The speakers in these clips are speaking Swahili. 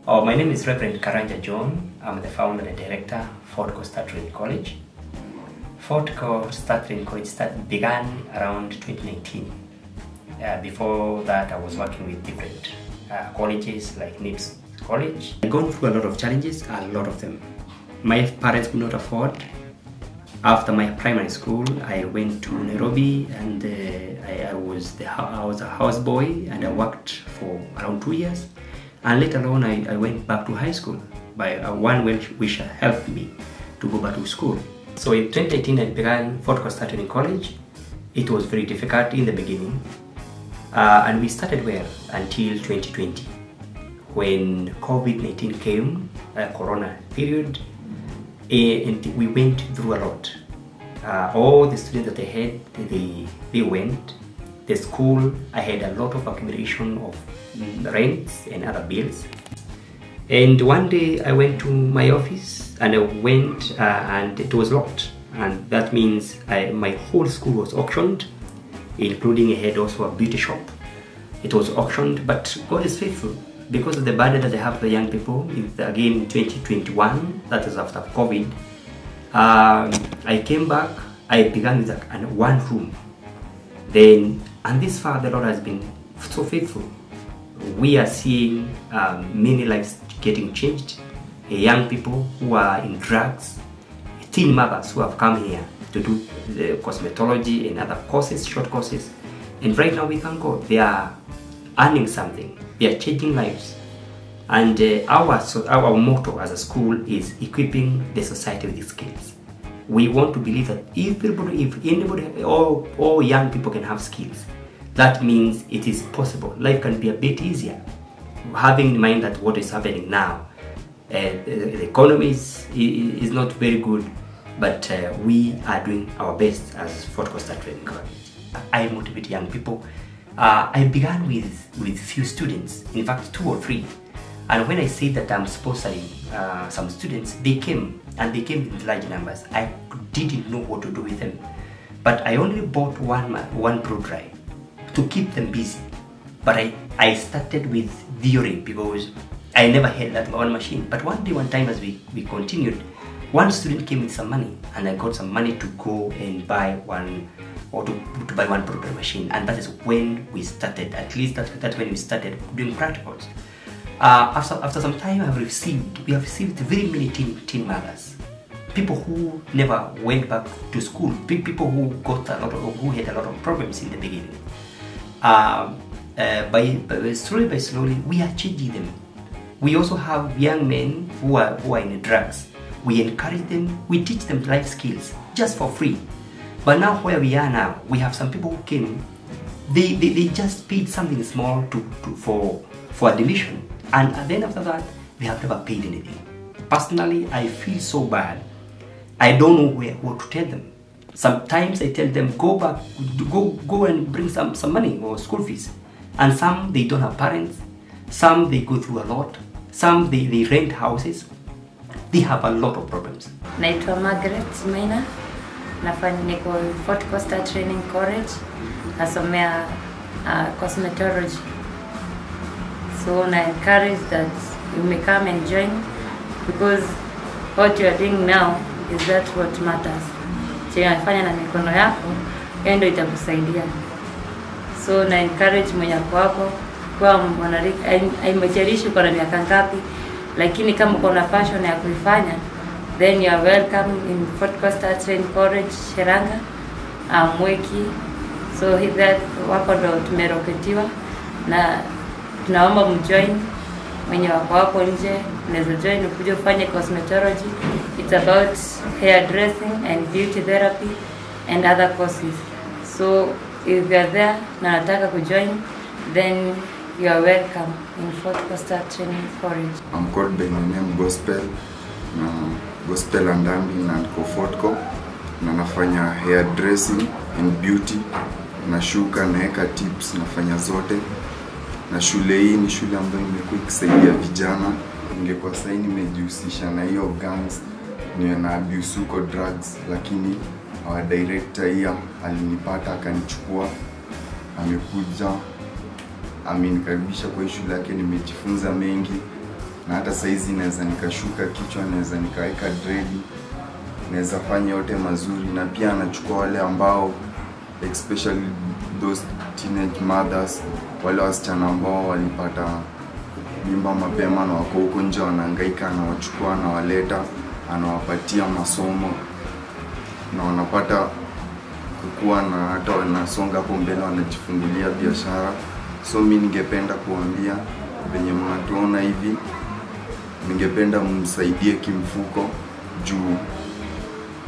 Oh, my name is Reverend Karanja John. I'm the founder and director of Fordco Star Training College. Fordco Star Training College began around 2019. Before that, I was working with different colleges like NIPS College. I've gone through a lot of challenges, a lot of them. My parents could not afford. After my primary school, I went to Nairobi and I was a houseboy and I worked for around 2 years. And later on, I went back to high school. By one well-wisher helped me to go back to school. So in 2018, I began Fordco Star Training College. It was very difficult in the beginning. And we started well until 2020, when COVID-19 came, Corona period, and we went through a lot. All the students that I had, they went. The school, I had a lot of accumulation of rents and other bills. And one day I went to my office and I went and it was locked. And that means my whole school was auctioned, including I had also a beauty shop. It was auctioned, but God is faithful. Because of the burden that I have for the young people, again in 2021, that is after COVID, I came back, I began with one room. Then, and this far, the Lord has been so faithful. We are seeing many lives getting changed. Young people who are in drugs, teen mothers who have come here to do the cosmetology and other courses, short courses. And right now we thank God, they are earning something. They are changing lives. And our motto as a school is equipping the society with skills. We want to believe that if anybody, all young people can have skills, that means it is possible. Life can be a bit easier. Having in mind that what is happening now, the economy is not very good, but we are doing our best as Fordco Star Training College. I motivate young people. I began with few students, in fact 2 or 3. And when I say that I'm sponsoring some students, they came, and they came in large numbers. I didn't know what to do with them. But I only bought one blow dry to keep them busy. But I started with theory because I never had that one machine. But one day, one time as we continued, one student came with some money, and I got some money to go and buy one, or to buy one blow dry machine. And that is when we started, at least that's when we started doing practicals. After some time, we have received very many teen mothers, people who never went back to school, people who got a lot of, who had a lot of problems in the beginning. Slowly by slowly, we are changing them. We also have young men who are in drugs. We encourage them, we teach them life skills just for free. But now where we are now, we have some people who came, they just paid something small for admission. And then after that, they have never paid anything. Personally, I feel so bad. I don't know what to tell them. Sometimes I tell them, go back, go and bring some money or school fees. And some, they don't have parents. Some, they go through a lot. Some, they rent houses. They have a lot of problems. Naitwa Margaret Maina. Nafanya niko Fordco Star Training College. Nasomea cosmetology. So I encourage that you may come and join, because what you are doing now is that what matters. Chenye unafanya na mikono yako, hiyo ndio itakusaidia. So na encourage mwenye ako hapo kwa mwanarika, haimajalishi uko na miaka ngapi, lakini kama uko na passion ya kuifanya, then you are welcome in Fordco Star Training College Sheranga, Mwiki. So that wako ndo tumeroketiwa na tunaomba mjoin. Mwenye wako hapo nje unaweza join ukuje ufanye cosmetology. It's about hair dressing and beauty therapy and other courses. So if you are there na nataka kujoin, then you are welcome in Fordco Star Training College. I'm called by the name Gospel, na Gospel Andambi na niko Fordco, na nafanya hair dressing and beauty, nashuka, naeka tips, nafanya zote. Na shule hii ni shule ambayo imekuwa ikisaidia vijana. Ningekuwa sasa nimejihusisha na hiyo gangs, niwe na abuse huko drugs, lakini our director here alinipata akanichukua, amekuja amenikaribisha kwa shule yake, nimejifunza mengi. Na hata saizi naweza nikashuka kichwa, naweza nikaweka dread, naweza fanya yote mazuri. Na pia anachukua wale ambao, especially those teenage mothers, wale wasichana ambao walipata mimba mapema na wako huko nje wanahangaika, anawachukua, anawaleta, anawapatia masomo na wanapata kukua na hata wanasonga hapo mbele, wanajifungulia biashara. So mimi ningependa kuambia venye mnatuona hivi, ningependa msaidie kimfuko juu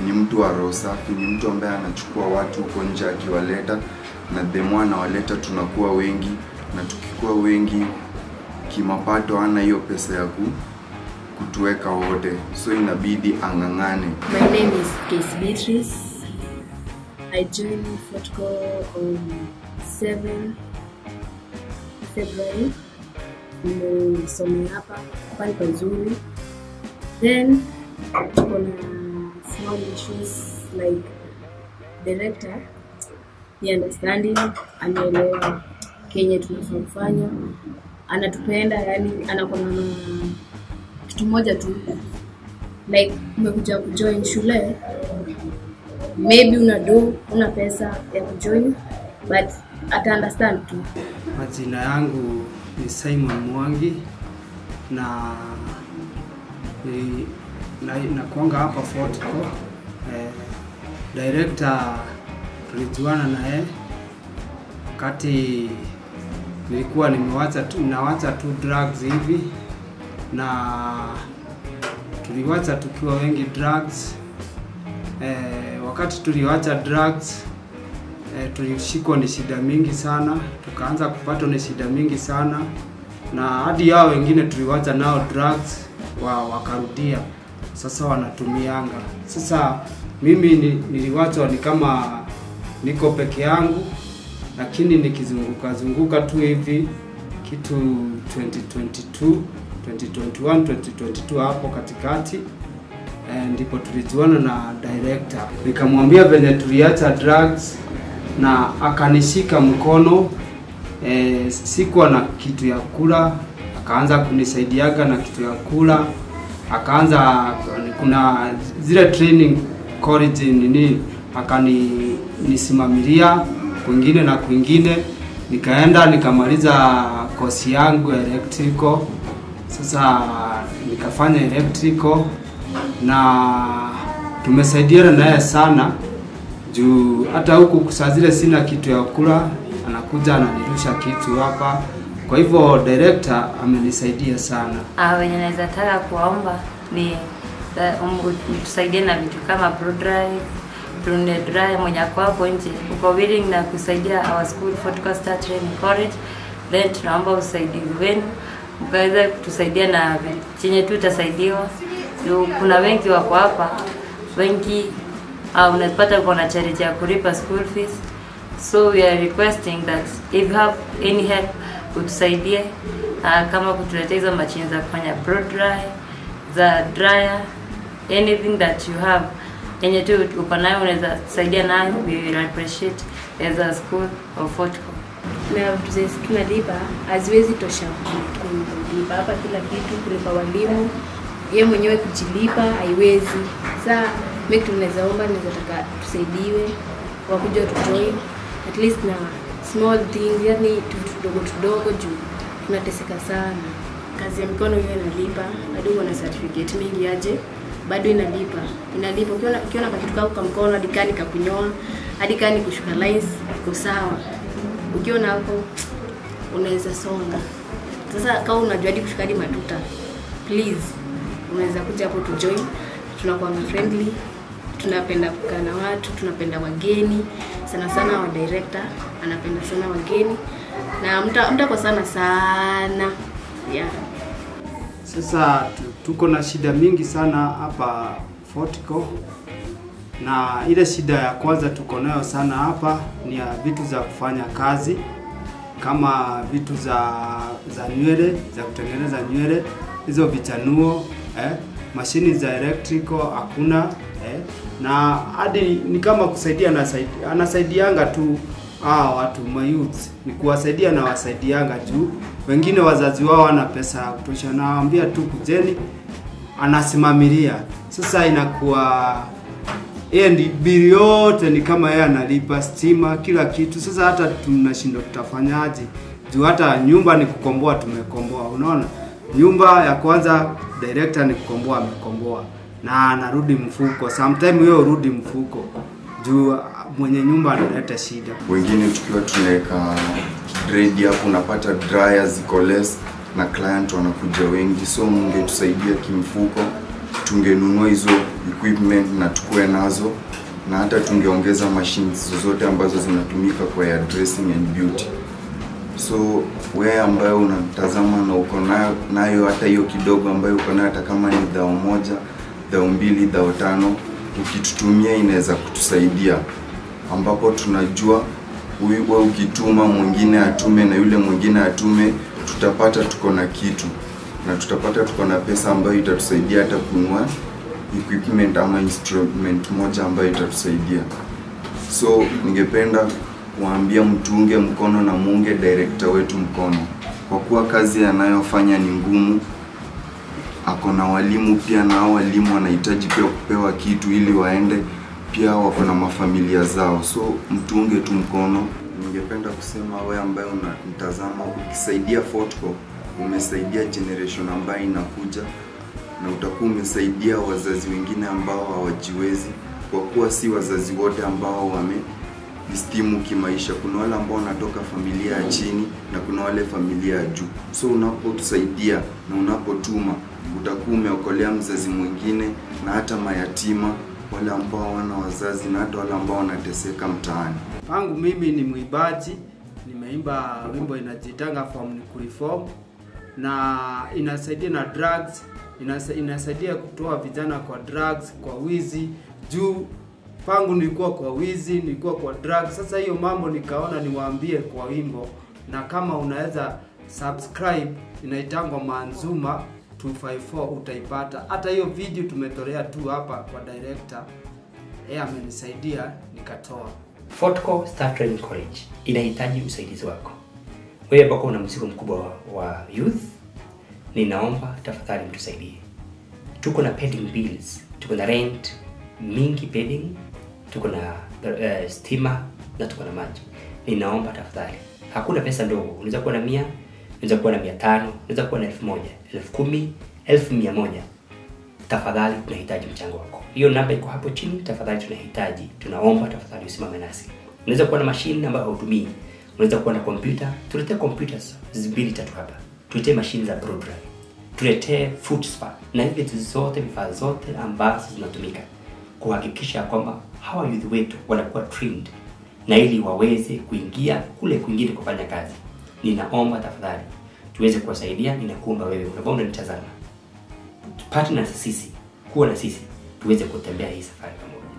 ni mtu wa roho safi, ni mtu ambaye anachukua watu huko nje akiwaleta, na the more anawaleta tunakuwa wengi, na tukikuwa wengi kimapato hana hiyo pesa ya kutuweka wote, so inabidi ang'ang'ane. My name is Case Beatrice. I joined Fortco on 7 February. Nimesomea hapa, hapa ni pazuri. Then tuko na small issues like director ni understanding, anaelewa kenye tunafaa kufanya, anatupenda, yani anakuwa na kitu moja tu, like umekuja kujoin shule, maybe una do, una pesa ya kujoin, but ata understand tu. Majina yangu ni Simon Mwangi na nakuanga hapa Fortco. Director tulijuana naye wakati nilikuwa nawacha tu drugs hivi, na tuliwacha tukiwa wengi drugs. Wakati tuliwacha drugs, tulishikwa ni shida mingi sana, tukaanza kupatwa ni shida mingi sana, na hadi hao wengine tuliwacha nao drugs wakarudia, sasa wanatumianga. Sasa mimi niliwachwa ni kama niko peke yangu, lakini nikizunguka zunguka tu hivi kitu 2022, 2021, 2022 hapo katikati, ndipo tulijuana na director. Nikamwambia venye tuliacha drugs na akanishika mkono. Sikuwa na kitu ya kula, akaanza kunisaidiaga na kitu ya kula. Akaanza, kuna zile training college nini, akanisimamilia kwingine na kwingine. Nikaenda nikamaliza kosi yangu ya electrical. Sasa nikafanya electrical na tumesaidiana naye sana juu hata huku saa zile sina kitu ya kula, anakuja ananirusha kitu hapa. Kwa hivyo director amenisaidia sana. Wenye naweza taka kuwaomba ni mtusaidie na vitu kama blow dry, prune dry, mwenye ako hapo nje uko willing na kusaidia our school Fortco Star Training College, then tunaomba usaidizi wenu mkaweza kutusaidia na chenye tu tutasaidiwa. Kuna wengi wako hapa, wengi unapata uko na charge ya kulipa school fees, so we are requesting that if you have any help utusaidie, kama kutuletea hizo machine za kufanya blow dry, za dryer, anything that you have yenye tu uko nayo unaweza tusaidia nayo, we will appreciate as a school of Fortco. Na vitu tunalipa haziwezi tosha kulipa hapa kila kitu, kulipa walimu, yeye mwenyewe kujilipa haiwezi. Sasa mimi tunaweza omba, naweza taka tusaidiwe wakuja tujoin at least na small things, yani tudogo tudogo juu tunateseka sana. Kazi ya mikono hiyo inalipa, bado uko na certificate mingi aje, bado inalipa. Inalipa ukiona kitu kako kwa mkono hadi kani kakunyoa, hadi kani kushuka lines iko sawa. Ukiona hapo unaweza songa. Sasa kama unajua hadi kushuka hadi matuta, please unaweza kuja hapo to join. Tunakuwa friendly, tunapenda kukaa na watu, tunapenda wageni, sana sana wa director anapenda sana wageni na mta sana sana. Yeah. Sasa tuko na shida mingi sana hapa Fortco, na ile shida ya kwanza tuko nayo sana hapa ni ya vitu za kufanya kazi, kama vitu za nywele, za kutengeneza nywele, hizo vichanuo, mashini za electrical hakuna, na hadi ni kama kusaidia, anasaidianga tu Watu mayouth ni kuwasaidia na wasaidianga juu wengine wazazi wao wana pesa ya kutosha, nawaambia tu kujeni, anasimamilia. Sasa inakuwa yeye ndi bili yote ni kama yeye analipa stima kila kitu. Sasa hata tunashindwa tutafanyaje juu hata nyumba ni kukomboa, tumekomboa. Unaona, nyumba ya kwanza director ni kukomboa, amekomboa na anarudi mfuko. Sometimes wewe urudi mfuko juu mwenye nyumba analeta shida. Wengine tukiwa tunaweka dread hapo unapata dryers ziko less na client wanakuja wengi, so mungetusaidia kimfuko, tungenunua hizo equipment na tukue nazo, na hata tungeongeza machines zozote ambazo zinatumika kwa hair dressing and beauty. So wewe ambayo unatazama na uko nayo hata hiyo kidogo ambayo uko nayo, hata kama ni dhao 1, dhao 2, dhao 5, ukitutumia inaweza kutusaidia, ambapo tunajua wewe ukituma mwingine atume na yule mwingine atume, tutapata tuko na kitu na tutapata tuko na pesa ambayo itatusaidia hata kununua equipment ama instrument moja ambayo itatusaidia. So ningependa kuambia mtuunge mkono na muunge director wetu mkono, kwa kuwa kazi anayofanya ni ngumu. Ako na walimu pia, na hao walimu wanahitaji pia kupewa kitu ili waende pia wako na mafamilia zao, so mtuunge tu mkono. Ningependa kusema wewe ambaye unatazama, ukisaidia Fortco umesaidia generation ambayo inakuja, na utakuwa umesaidia wazazi wengine ambao hawajiwezi, kwa kuwa si wazazi wote ambao wamestimu kimaisha. Kuna wale ambao wanatoka familia ya chini na kuna wale familia ya juu. So unapotusaidia na unapotuma utakuwa umeokolea mzazi mwingine na hata mayatima, wale ambao hawana wazazi na hata wale ambao wanateseka mtaani. Pangu mimi ni mwimbaji, nimeimba wimbo inajitanga form ni kureform, na inasaidia na drugs, inasaidia kutoa vijana kwa drugs, kwa wizi. Juu pangu nilikuwa kwa wizi, nilikuwa kwa drugs. Sasa hiyo mambo nikaona niwaambie kwa wimbo, na kama unaweza subscribe, inaitangwa Manzuma 254 utaipata. Hata hiyo video tumetolea tu hapa kwa director, yeye amenisaidia nikatoa. Fortco Star Training College inahitaji usaidizi wako. Wewe ambako una mzigo mkubwa wa youth, ninaomba tafadhali mtusaidie. Tuko na pending bills, tuko na rent mingi pending, tuko na stima na tuko na maji. Ninaomba tafadhali. Hakuna pesa ndogo, unaweza kuwa na 100, unaweza kuwa na 500, unaweza kuwa na 1000, 10,000, 1,100. Tafadhali tunahitaji mchango wako. Hiyo namba iko hapo chini, tafadhali tunahitaji. Tunaomba tafadhali usimame nasi. Unaweza kuwa na machine ambayo hautumii. Unaweza kuwa na kompyuta. Tuletee computers 2 3 hapa. Tuletee machine za blow dry. Tuletee foot spa. Na hivi vitu zote, vifaa zote ambazo zinatumika kuhakikisha kwamba hawa youth wetu wanakuwa trained na ili waweze kuingia kule kwingine kufanya kazi. Ninaomba tafadhali tuweze kuwasaidia. Ninakuomba wewe ambao unanitazama, partner sisi, kuwa na sisi tuweze kutembea hii safari pamoja.